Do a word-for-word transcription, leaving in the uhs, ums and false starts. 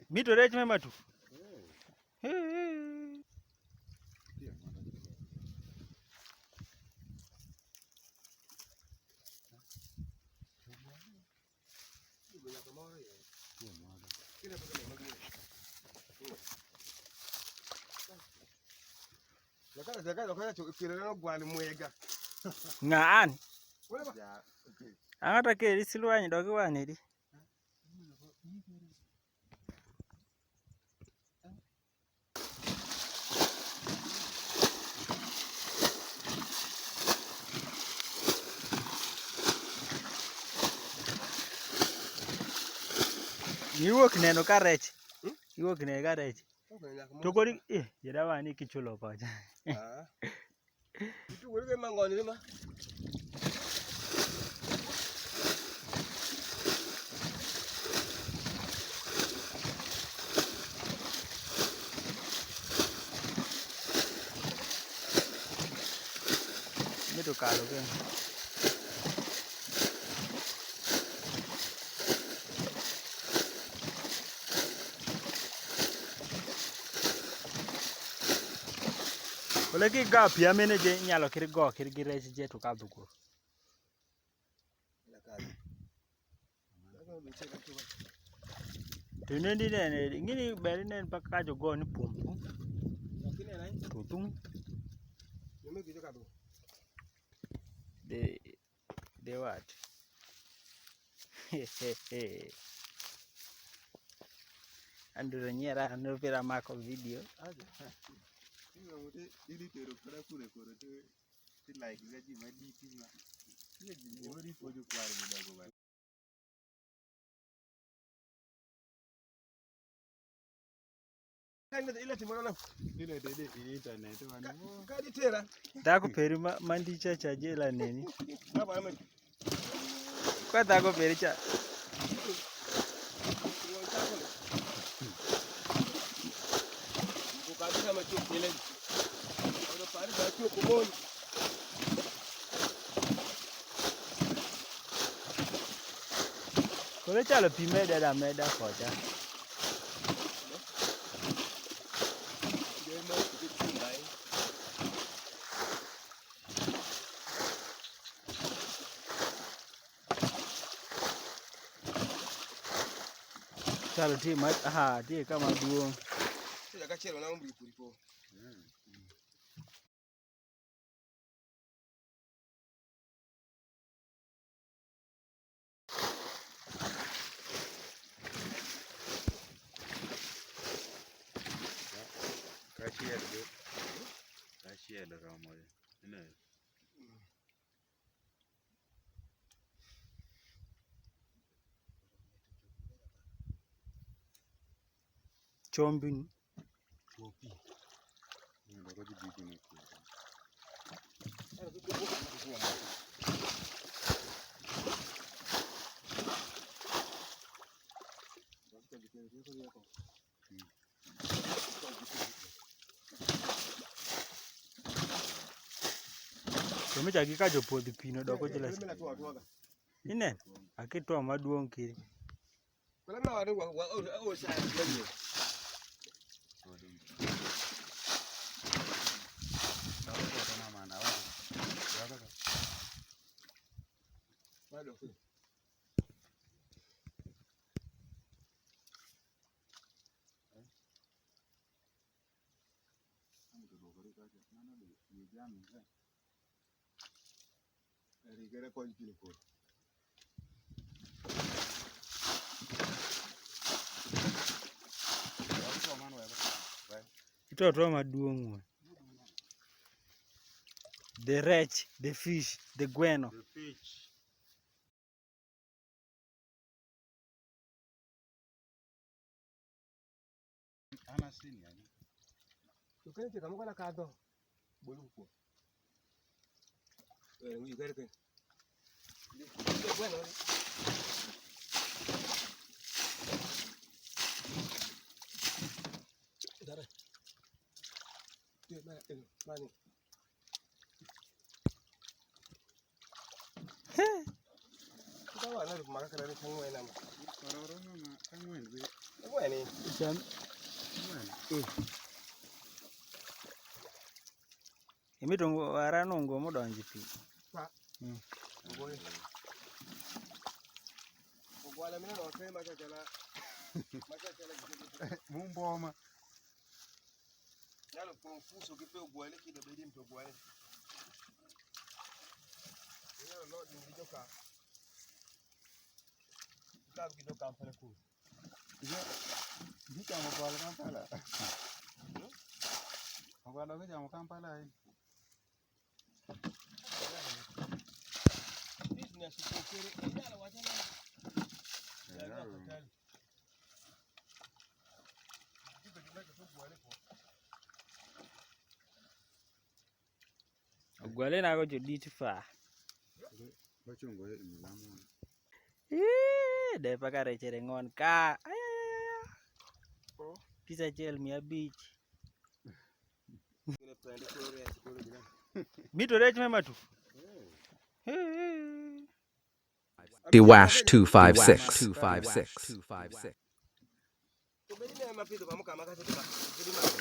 Mito rech me matu. Ng'an. Ang'ata keri silwany dok iwani di. Iwuok neno ka rech. Hmm? Iwuok neno ka rech. Ok, nyaka to mos kodi, eh, yera wani kichulo kocha. Ah. Itu weri ke mangoni ma. Mito kalo ke. Wala ki ga pia mene je nyalo kiri go kiri gi rech je to ka dhugo. To ne di ne ne ngini beri ne pa ka jo go ni pum pum. To tung. De De what? Andrew Nyera, Andrew pira mako video. Aje. Ina mute ili tero para kule kore te, te like ga ji ma di ti ma. Ile ji mo ri ko ju kwar bu da go ba. Ila timo na. Ila de de internet wan. Ka di tera. Dako peri ma, mandi cha cha je la neni. Kwa dako peri cha. Koro chalo pi meda da meda kocha. Chalo ti ma, aha, ti kama duong'. Kachiel gi, kachiel romo. Ine. Chombin. Chuo pi. Ina doko ji bibi ne ki. To mi chagi ka jopodh pi no doko jila. Ine, akitwa maduong' kiri. Ito to maduong' we. The rech, the fish, the gweno. The fish. An asin yani. To kene te kama kana kadho. Bolu ko. Eh, wi gere ke. Dara. Te ma, eh, mani. He. Kita wa na maka kana ni tangwa ina ma. Imi to ngo, ara nongo modonji pi. Pa. Mm. Ogwale. Ogwale mine no se ma cha chala. Ma cha chala. Mumboma. Nyalo pon fuso ki pe ogwale ki do bedi mto ogwale. Nyalo lo di joka. Ka ki do kampala ku. Ija, ija mo kwala Kampala. Mo kwala ke jamo Kampala, eh. Business ko kere, ina la wacha na. Ya, ya, ya. Ogwale na ko jodi tifa. Ba chungo ye mi lamo. Eh, de paka rechere ngon ka. Ay, ay, ay, ay. Pisa chel mia abich. Mito rech me matu. Eh. Diwash two five six.